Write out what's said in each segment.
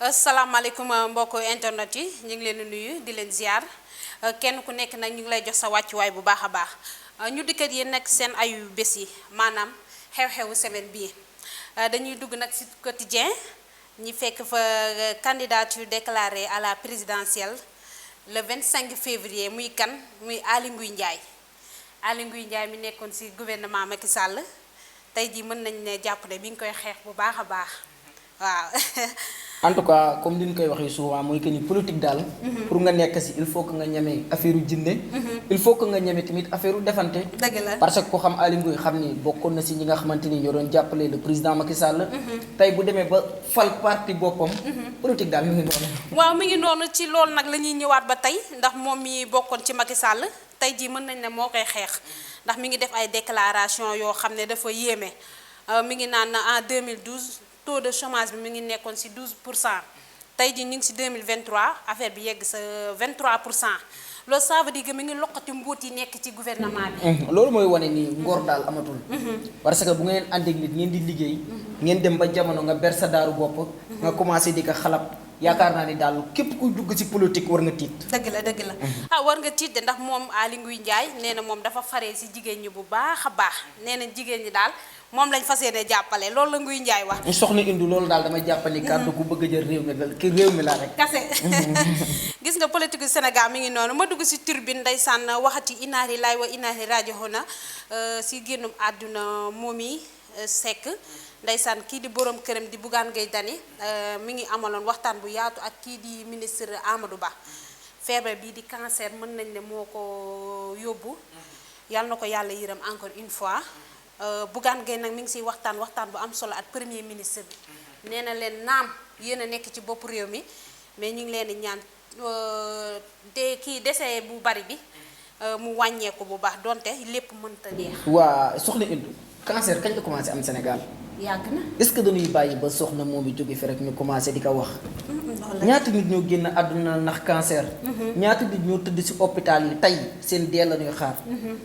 asalaamaaleykum mbokk internet yi ñu ngi leen di nuyu di leen ziar kenn ku nekk nag ñu ngi lay jox sa wàccuwaay bu baax a baax ñu dikkat yi nag seen ayu bés yi maanaam xew-xewu semaine bii dañuy dugg nag ci quotidien ñi fekk fa candidature déclarée à la présidentielle le 25 février muy kan muy Aly Ngouille Ndiaye Aly Ngouille Ndiaye mi nekkoon ci gouvernement Macky Sall tey jii mën nañ ne jàpp ne mi ngi koy xeex bu baax a baax waaw. en tout cas comme ni ñu koy waxee souvent mooy que ni politique daal. pour nga nekk si il faut que nga ñeme affaire u jinne il faut que nga ñeme tamit affaire u defante. dëgg la parce que ku xam Aly Ngouille xam ni bokkoon na si ñi nga xamante ni ñoo doon jàppale le président Macky Sall. tey bu demee ba fal parti boppam. politique daal mi ngi noonu. waaw mi ngi noonu ci loolu nag la ñuy ñëwaat ba tey ndax moom mi bokkoon ci Macky Sall tey jii mën nañ ne moo koy xeex ndax mi ngi def ay déclaration yoo xam ne dafa yéeme mi ngi naan en 2012. taux de chômage bi mi ngi nekkoon ci 12% tey jii ñu ngi ci 2023 affaire bi yegg sa 23% loolu ça veut dire que mi ngi loqati mbóot yi nekk ci gouvernement bi. loolu mooy wane ni ngor daal amatul. parce que bu ngeen ànd ak nit ngeen di liggéey. ngeen dem ba jamono nga ber sa daaru bopp. nga commencé di ko xalab yaakaar naa ni daal képp kuy dugg ci politique war nga tiit. dëgg la war nga tiit de ndax moom Aly Ngouille Ndiaye nee na moom dafa faree ci jigéen ñi bu baax a baax nee na jigéen ñi daal. moom lañ fas yéene jàppale loolu la Ngouille Ndiaye wax. soxna Indu loolu daal damay jàppale kàddu ku bëgg a jël réew mi la ki réew mi la rek. kase gis nga politique Sénégal mi ngi noonu ma dugg ci turbine ndeysaan waxati inna lillahi wa inna ilayhi raaji'uun ci génnum àdduna Momy Seck ndeysaan kii di borom këram di Bougane Gueye Dany mi ngi amaloon waxtaan bu yaatu ak kii di ministre Amadou Ba feebar bii di cancer mën nañ ne moo ko yóbbu yàlla na ko yàlla yërëm encore une fois. Bougane Gueye nag mi ngi siy waxtaan bu am solo ak premier ministre bi nee na leen naam yéen a nekk ci bopp réew mi mais ñu ngi leen di ñaan de kii dese bu bari bi mu wàññeeku bu baax donte lépp mënta neex. waa soxna Indu cancer kañ la commencé am Sénégal. yàgg na est-ce que dañuy bàyyi ba soxna moom i jóge fi rek ñu commencé di ko wax. ñaata nit ñoo génn àdduna ndax cancer. ñaata nit ñoo tëdd ci hôpital yi tey seen dee la ñuy xaar.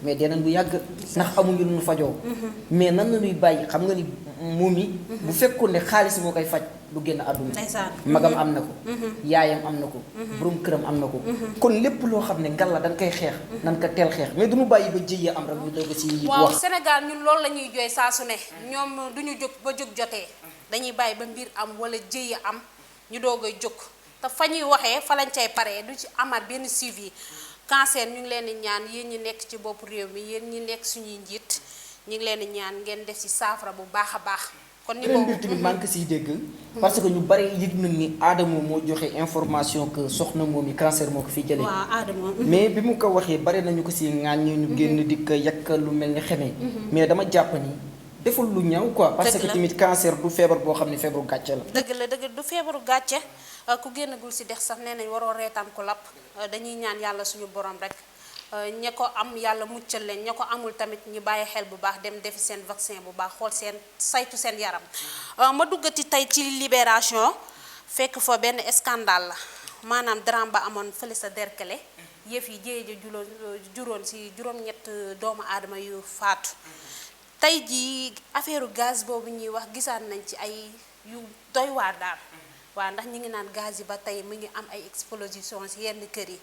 mais deeneen bu yàgg ndax amuñu lu ñu fajoo. mais nan la ñuy bàyyi xam nga ni moom yi bu fekkoon ne xaalis moo koy faj du génn àdduna. magam am na ko. yaayam am na ko. borom këram am na ko. kon lépp loo xam ne ngal la dañ koy xeex. nan ko teel xeex mais duñu bàyyi ba jëyee am rek ñu doog ci wax. waaw Sénégal ñun loolu la ñuy jooy saa su ne ñoom duñu jóg ba jóg jotee dañuy bàyyi ba mbir am wala jëye am. ñu doog a jóg te fa ñuy waxee fa lañ cay paree du ci amaat benn suivi cancer ñu ngi leen di ñaan yéen ñi nekk ci bopp réew mi yéen ñi nekk suñuy njiit ñu ngi leen di ñaan ngeen def ci saafara bu baax a baax. kon ni beneen mbir tamit maa ngi ko siy dégg. parce que ñu bari yëg nañ ni Adamo moo joxe information que soxna moom yi cancer moo ko fiy jëlee. waaw Adamo. mais bi mu ko waxee bari nañu ko si ŋàññi ñu génn di ko yàq lu mel ni xeme. mais dama jàpp ni. deful lu ñaaw quoi parce que tamit cancer du feebar boo xam ne feebaru gàcce la. dëgg du feebaru gàcce ku génnagul ci dex sax nee nañ waroo reetaan ko lapp dañuy ñaan yàlla suñu borom rek ña ko am yàlla muccal leen ña ko amul tamit ñu bàyyi xel bu baax dem defi seen vaccin bu baax xool seen saytu seen yaram. ma duggati tey ci Libération fekk fa benn scandale la maanaam drame ba amoon fële sa Derklé yëf yi jéeja juróon ci juróom-ñett doomu aadama yu faatu. tey jii affaire gaz boobu ñuy wax gisaan nañ ci ay yu doy waar daal waaw ndax ñu ngi naan gaz yi ba tey mu ngi am ay explosion ci yenn kër yi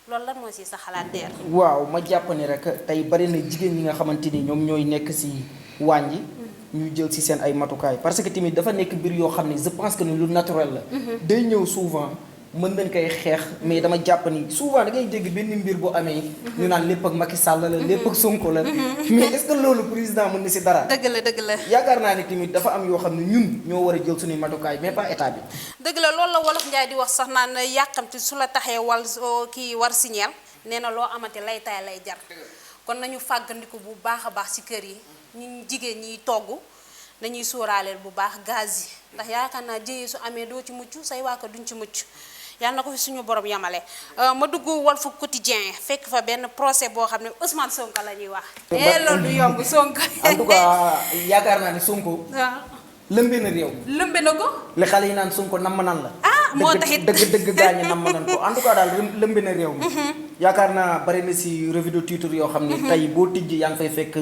loolu lan moo ci sa xalaat deer waaw ma jàpp ni rek tey bari na jigéen ñi nga xamante ni ñoom ñooy nekk ci waañ yi ñu jël ci seen ay matukaay parce que tamit dafa nekk mbir yoo xam ne je pense que ni lu naturel la day ñëw souvent mën nañ koy xeex mais dama jàpp ni souvent da ngay dégg benn mbir bu amee ñu naan lépp ak Macky Sall la lépp ak Sonko la mais est-ce que loolu président mën na ci dara. dëgg la yaakaar naa ni tamit dafa am yoo xam ne ñun ñoo war a jël suñuy matukaay mais pas état bi. dëgg la loolu la wolof Njaay di wax sax naan yàqamti su la taxee wal kii war signal nee na loo amati lay tay lay jar kon nañu fàggandiku bu baax a baax ci kër yi ñu jigéen ñiy togg nañuy sóoraaleel bu baax gaz yi ndax yaakaar naa jëyee su amee doo ci mucc say waa ko duñ ci mucc yàlla na ko fi suñu borom yamale ma dugg Walf Quotidien fekk fa benn procès boo xam ne Ousmane Sonko la ñuy wax. loolu du yomb Sonko. en tout cas yaakaar naa ne Sonko. waaw lëmbe na réew. lëmbe na ko. li xale yi naan Sonko namm nan la. moo taxit dëgg gaañu namm nan ko en tout cas daal lëmbe na réew mi. yaakaar naa bari na ci revue de titre yoo xam ne. tey boo tijji yaa ngi fay fekk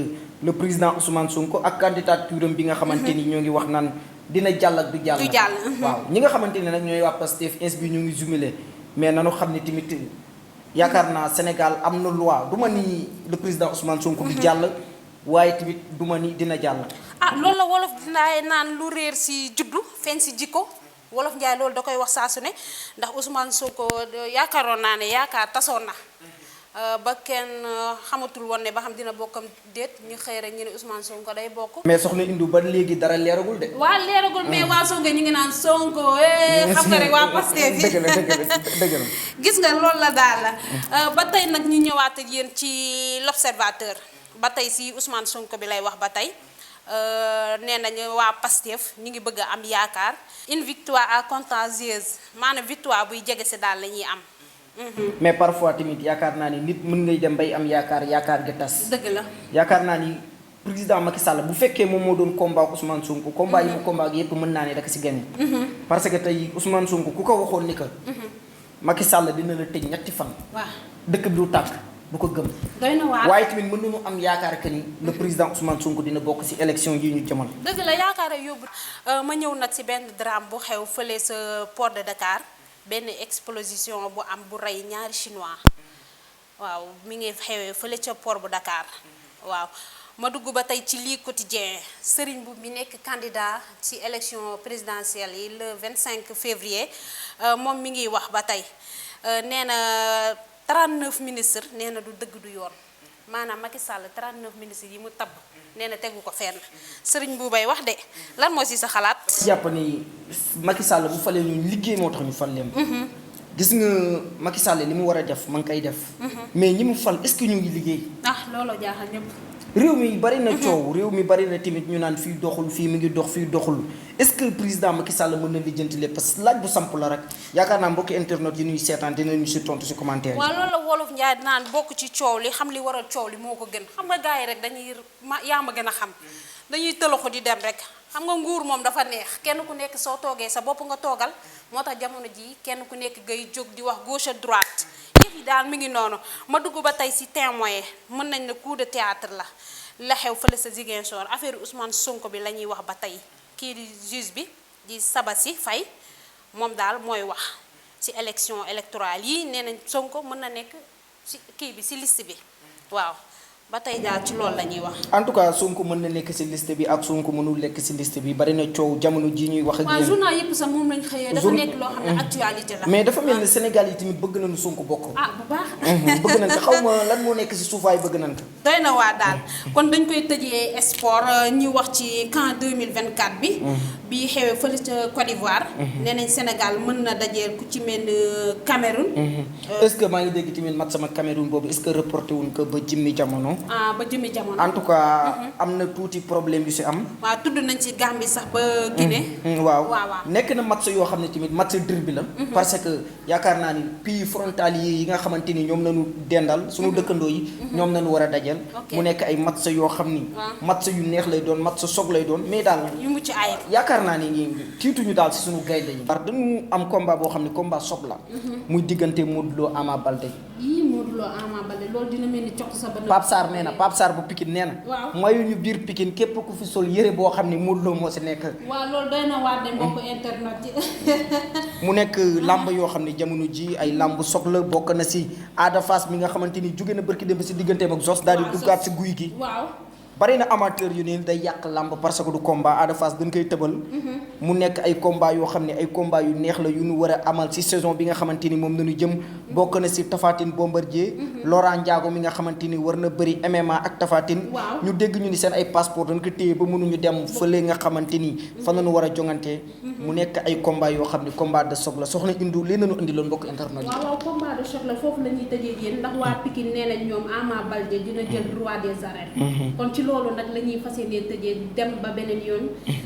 le président Ousmane Sonko ak candidature bi nga xamante ni ñoo ngi wax naan dina jàll ak du jàll. du jàll. waaw ñi nga xamante ne nag ñooy waa Pastef ins bi ñu ngi jumelé mais nanu xam ne tamit yaakaar naa Sénégal am na loi du ma ni le président Ousmane Sonko du jàll waaye tamit du ma ni dina jàll. ah loolu la wolof dinaay naan lu réer si juddu feeñ si jikko wolof Njaay loolu da koy wax saa su ne ndax Ousmane Sonko yaakaaroon naa ne yaakaar tasoon na ba kenn xamatul woon ne ba xam dina bokkam déet ñu xëy rek ñu ne Ousmane Sonko day bokk. mais soxna Indu ba léegi dara leeragul de. waa leeragul mais waa Sonko ñu ngi naan Sonko xam nga rek waa Pastef dëgg la gis nga loolu la daal la ba tey nag ñu ñëwaat ak yéen ci l'observateur ba tey si Ousmane Sonko bi lay wax ba tey nee nañu waa Pastef ñu ngi bëgg a am yaakaar une victoire à contagieuse maanaam victoire buy jege si daal la ñuy am. mais parfois tamit yaakaar naa ni nit mën ngay dem bay am yaakaar gi tas. dëgg la yaakaar naa ni président Macky Sall bu fekkee moom moo doon combat Ousmane Sonko combat yi mu combat yépp mën naa ne da ko si gagné. parce que tey Ousmane Sonko ku ko waxoon ni que. Macky Sall dina la tëj ñetti fan. waaw dëkk bi du tàkk du ko gëm. doy na waar waaye tamit mën nañu am yaakaar que ni le président Ousmane Sonko dina bokk si élection yi ñu jëmal. dëgg la yaakaar a yóbbu ma ñëw nag si benn drame bu xew fële sa port de Dakar. benn explosion bu am bu rey ñaari chinois waaw mi ngi xewee fële ca port bu Dakar waaw ma dugg ba tey ci lii quotidien Serigne Mboup mi nekk candidat ci élection présidentielle yi le 25 février moom mi ngi wax ba tey nee na 39 ministres nee na du dëgg du yoon maanaam Macky Sall 39 ministres yi mu tabb nee na tegu ko fenn Serigne Mboup bay wax de lan moo ci sa xalaat. jàpp ni Macky Sall bu falee ñu liggéey moo tax ñu fal leen. gis nga Macky Sall li mu war a def ma ngi koy def. mais ñi mu fal est-ce que ñu ngi liggéey. looloo jaaxal ñëpp. réew mi bari na coow réew mi bari na tamit ñu naan fii doxul fii mi ngi dox fii doxul est-ce que président Macky Sall mën na lijjanti lépp parce que laaj bu samp la rek yaakaar naa mbokki internet yi ñuy seetaan dinañu si tontu si commentaire yi. waaw loolu la wolof Njaay naan bokk ci coow li xam li waral coow li moo ko gën xam nga gars yi rek dañuy yaa ma gën a xam dañuy tëlaxu di dem rek xam nga nguur moom dafa neex kenn ku nekk soo toogee sa bopp nga toogal moo tax jamono ji kenn ku nekk ngay jóg di wax gauche à droite yëf yi daal mi ngi noonu ma dugg ba tey si témoin mën nañ ne coup de théâtre la xew fële sa Ziguinchor affaire Ousmane Sonko bi la ñuy wax ba tey kii di juge bi di Sabassi Faye moom daal mooy wax ci élection électorale yi nee nañ Sonko mën na nekk ci kii bi ci liste bi waaw ba tey daal ci loolu la ñuy wax. en tout cas Sonko mën na nekk ci liste bi ak Sonko mënul nekk ci liste bi bari na coow jamono ji ñuy wax ak yéen. waaw journal yëpp sax moom lañ xëyee. dafa nekk loo xam ne actualité la. mais dafa mel ni Sénégal yi tamit bëgg nañu Sonko bokk. bu baax. bëgg nañ ko xaw ma lan moo nekk ci suufaay bëgg nañ ko. doy na waa daal kon dañ koy tëjee sport ñu wax ci CAN 2024 bi. bi xewee fële ca Côte d'Ivoire. nee nañ Sénégal mën na dajeel ku ci mel ni Cameroun. est-ce que maa ngi dégg tamit mat sama Cameroun boobu est-ce que reporté wuñ ko ba jëmmi jamono. ba jëmmi jamono. en tout cas am na tuuti problème yu ci am. waaw tudd nañ ci Gambie sax ba Guinée. waaw nekk na match yoo xam ne tamit match derby la. parce que yaakaar naa ni pays frontaliers yi nga xamante ni ñoom nañu dendal suñu dëkkandoo yi. ñoom nañu war a dajal. mu nekk ay match yoo xam ni. match yu neex lay doon match soog lay doon mais daal. yu mucc ayib. yaakaar naa ni tiituñu daal ci suñu gaynde yi. parce que dañu am combat boo xam ne combat soog la. muy diggante Modou Lo Ama Baldé. Modou Lo Ama Baldé loolu dina mel ni cokk sa ba. Pape Sarr nee na Pape Sarr bu Pikine nee na. waaw mayuñu biir Pikine képp ku fi sol yére boo xam ne Modou Lo moo ci nekk. waaw loolu doy na waar de mbokk internet yi. mu nekk làmb yoo xam ne jamono ji ay làmb soxla bokk na ci Ada Fass mi nga xamante ni jóge na barki dem ba ci digganteem ak Zos daal di duggaat ci guy gi. waaw. bari na amateur yu ne day yàq làmb parce que du combat Ada Fass dañ koy tëbal. mu nekk ay combat yoo xam ne ay combat yu neex la yu ñu war a amal ci saison bi nga xamante ni moom nañu jëm bokk na ci Tapha Tine Bombardier. Laurent Ndiago mi nga xamante ni war na bëri MMA ak Tapha Tine. ñu dégg ñu ni seen ay passeport dañ ko téye ba mënuñu dem fële nga xamante ni fa nañu war a jongante. mu nekk ay combat yoo xam ne combat de choc la soxna Indu leen nañu indi loon mbokk internet yi. waaw combat de choc la foofu la ñuy tëjee yéen ndax waa Pikine nee nañ ñoom Ama Baldé dina jël roi des arènes. kon ci loolu nag la ñuy fas yéenee tëjee dem ba beneen yoon